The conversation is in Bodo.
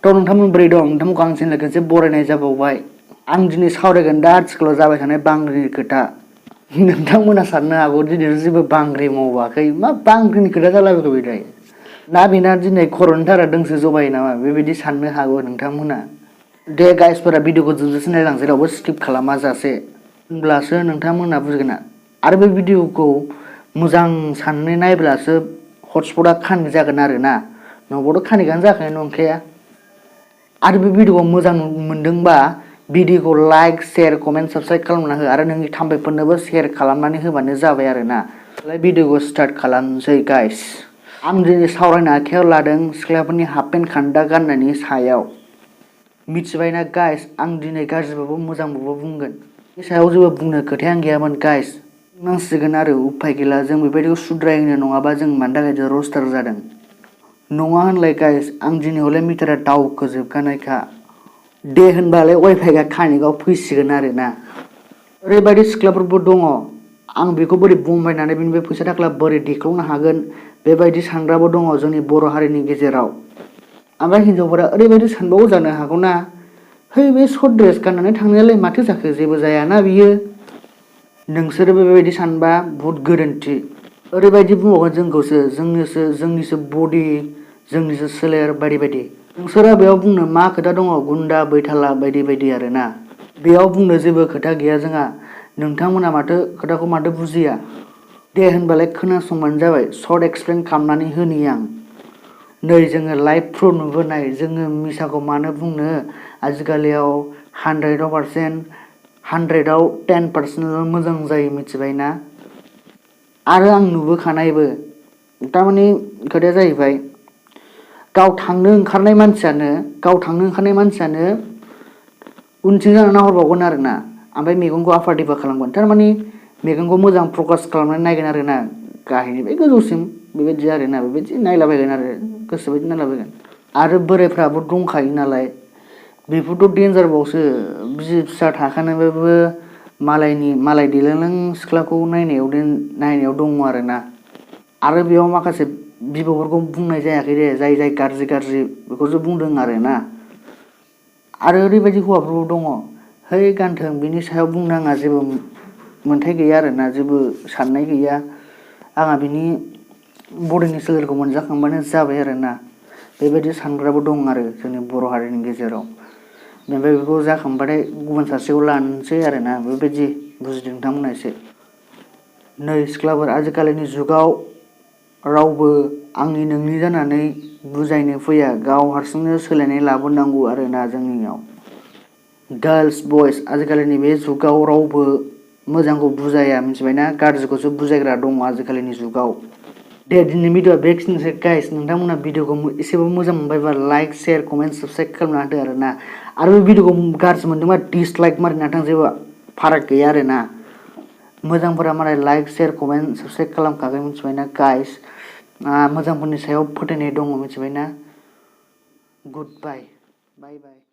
थ' नोंथांमोन बोरै दं? नोंथांमोनखौ आं फिन लोगोसे बरायनाय जाबावबाय। आं दिनै सावरायगोन दा आथिखालाव जाबाय थानाय बांग्रिनि खोथा। नोंथांमोना साननो हागौ दिनै जेबो बांग्रि मावाखै, मा बांग्रिनि खोथा जालाबायखो बेलाय? ना बेना दिनै खर'नि थारा दोंसो जबायो नामा? बेबायदि साननो हागौ नोंथांमोना। दे गाइसफोरा भिडिअखौ जोबजासे नायलांसै, रावबो स्किप खालामा जासे, होनब्लासो नोंथांमोना बुजिगोन। आरो बे भिडिअखौ मोजां साननानै नायब्लासो हटस्पटआ कानेक्ट जागोन आरोना, नङाबाथ' कानेक्टआनो जाखानाय नंखाया। आरो बे भिडिअखौ मोजां मोनदोंबा भिडिअखौ लाइक, शेयार, कमेन्ट, साबस्क्राइब खालामना हो आरो नोंनि थाम्फैफोरनोबो शेयार खालामनानै होबानो जाबाय आरोना। भिडिअखौ स्टार्ट खालामनोसै गाइस। आं दिनै सावरायनो आखायाव लादों सिख्लाफोरनि हाफ पेन्ट खान्दा गाननायनि सायाव। मिथिबायना गाइस, आं दिनै गाज्रिबाबो मोजांबाबो बुंगोन। बेनि सायाव जेबो बुंनो खोथायानो गैयामोन गाइस। नांसिगोन आरो उफाय गैला, जों बेबायदिखौ सुद्रायनो नङाबा जों मानि थाखाय रस्टार जादों। नङा होनलाय गाइस, आं दिनै हले मिटारा दावखोजोबखानायखा। दे होनबालाय वाइफाइआ कानेक्टआव फैसिगोन आरोना। ओरैबायदि सिख्लाफोरबो दङ, आं बेखौ बोरै बुंबायनानै बेनिफ्राय फैसा थाखा बोरै देखावनो हागोन बेबायदि सानग्राबो दङ जोंनि बर' हारिनि गेजेराव। ओमफ्राय हिनजावफोरा ओरैबायदि सानबावो जानो हागौना, है बे सर्ट ड्रेस गाननानै थांनायालाय माथो जाखो, जेबो जायाना बियो। नोंसोरो बेबायदि सानबा बुहुद गोरोन्थि। ओरैबायदि बुंबावगोन जोंखौसो, जोंनिसो बडि, जोंनिसो सोलेर बायदि बायदि। नोंसोरो बेयाव बुंनो मा खोथा दङ, गुन्दा बैथाला बायदि बायदि आरोना। बेयाव बुंनो जेबो खोथा गैया जोंहा। नोंथांमोना माथो खोथाखौ माथो बुजिया? दे होनबालाय खोनासंबानो जाबाय, सर्ट एक्सप्लेन खालामनानै होनि आं। नै जोङो लाइभ प्रुफ नुबोनाय, जोङो मिसाखौ मानो बुंनो। आजिखालियाव 100% 10% मोजां जायो, मिथिबायना? आरो आं नुबोखानायबो। थारमाने खोथाया जाहैबाय, गाव थांनो ओंखारनाय मानसियानो उनथिं जाना नाहरबावगोन आरोना, ओमफ्राय मेगनखौ आफार दिफा खालामगोन। थारमाने मेगनखौ मोजां फकास खालामनानै नायगोन आरोना, गाहायनिफ्राय गोजौसिम बेबायदि आरोना, बेबायदि नायलाबायगोन आरो गोसोबायदि नायलाबायगोन। आरो बोरायफ्राबो दंखायो नालाय, बेफोरथ' डेन्जारबावसो। बिसि फिसा थाखानायबाबो मालाय देलों सिख्लाखौ नायनायाव दङ आरोना। आरो बेयाव माखासे बिबौफोरखौ बुंनाय जायाखै दे, जाय गाज्रि बेखौसो बुंदों आरोना। आरो ओरैबायदि हौवाफोरबो दङ, है गानथों बिनि सायाव बुंनाङा, जेबो मोन्थाय गैया आरोना, जेबो साननाय गैया, आंहा बिनि बडिनि सोलेरखौ मोनजाखांबानो जाबाय आरोना। बेबायदि सानग्राबो दं आरो जोंनि बर' हारिनि गेजेराव। बेनिफ्राय बेखौ जाखांबाथाय गुबुन सासेखौ लानोसै आरोना, बेबायदि बुजिदों नोंथांमोना एसे। नै सिख्लाफोर, आजिखालिनि जुगाव रावबो आंनि नोंनि जानानै बुजायनो फैया, गाव हारसिंनो सोलायनाय लाबोनांगौ आरोना जोंनियाव। गार्लस बयस, आजिखालिनि बे जुगाव रावबो मोजांखौ बुजाया, मिथिबायना? गाज्रिखौसो बुजायग्रा दङ आजिखालिनि जुगाव। दे दिनै भिडिअआ बेखिनिसै गाइस। नोंथांमोना भिडिअखौ एसेबाबो मोजां मोनबायबा लाइक, शेयार, कमेन्ट, साबस्क्राइब खालामना होदो आरोना। आरो बे भिडिअखौ गाज्रि मोनदोंबा डिसलाइक मारिना थां, जेबो फाराग गैया आरोना। मोजांफोरा मालाय लाइक, शेयार, कमेन्ट, साबस्क्राइब खालामखागोन, मिथिबायना गाइस? मोजांफोरनि सायाव फोथायनाय दङ, मिथिबायना? गुड बाय, बाय बाय।